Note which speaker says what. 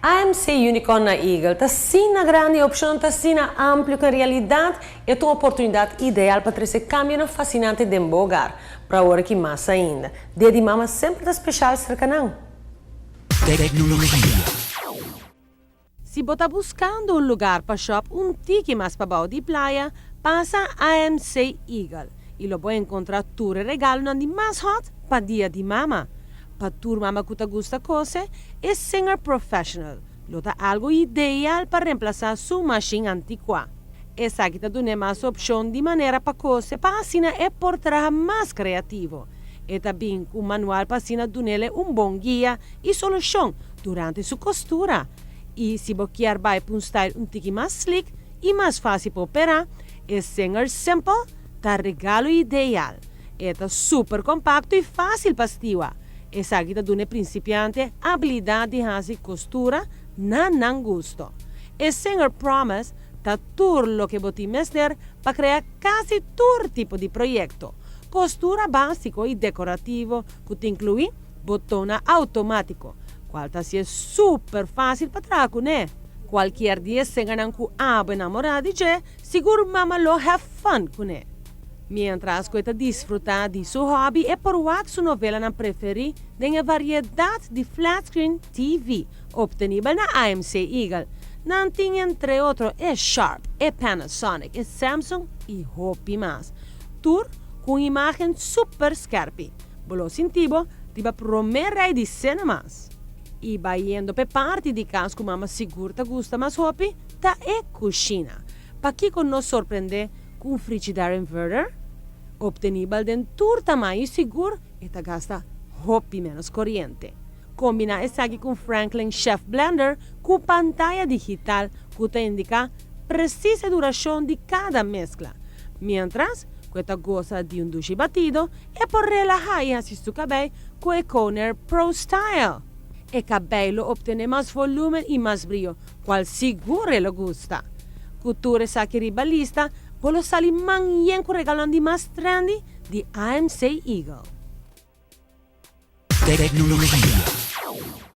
Speaker 1: AMC Unicorn na Eagle ta asina grandi y opcion ta asina amplio cu en realidad e ta un oportunidad ideal pa trece cambionan fascinante den bo hogar. Pero awor aki mas ainda. Dia di Mama semper ta special cerca nan.
Speaker 2: Tecnologia.
Speaker 1: Si bo ta buscando un lugar pa shop un tiki mas pabou di playa, pasa AMC Eagle y lo bo encontra tur e regalonan di mas hot pa Dia di Mama. Pa tur mama cu ta gusta cose, e Singer Professional lo ta algo ideal pa reemplasa su machine anticua. Esaki ta duna mas opcion di manera pa cose pa asina e por traha mas creativo. E ta bin cu manual pa asina dun'e un bon guia y solucion durante su costura. Y si bo kier bay pa un style un tiki mas slick y mas facil pa opera, e Singer Simple ta regalo ideal. E ta super compacto y facil pa stiwa. Esaki ta duna principiante habilidad di haci costura na nan gusto. E Singer Promise ta tur loke bo tin mester pa crea casi tur tipo di proyecto. Costura basico y decorativo cu ta inclui boton automatico, cual ta asina super facil pa traha cune. Cualkier dia Singer cu abo namora di dje, sigur mama lo have fun cune. Mientras cu ta disfruta di su hobby e por wak su novelanan preferi den e variedad di flat screen TV obtenibel na AMC Eagle. Nan tin, entre otro, e Sharp, e Panasonic, e Samsung y hopi mas. Tur cu imagen super scherpi. Bo lo sinti bo riba prome rij di cinemas. Y bayendo p'e parti di cas cu mama sigur ta gusta mas hopi, ta e cushina. Pakico no sorprende cu un frigidaire inverter? Obtenibel den tur tamaño sigur e ta gasta hopi menos coriente. Combina esaki cu Franklin Chef Blender cu pantaya digital cu ta indica preciso duracion di cada mescla. Mientras, cu ta goza di un dushi batido e por relaha y haci su cabey cu e Conair Pro Style. E cabey lo obtene mas volumen y mas briyo, cual sigur lo gusta. Cu tur esaki riba lista, bo lo sali man yen cu regalo di mas trendy di AMC Eagle.
Speaker 2: Tecnologia.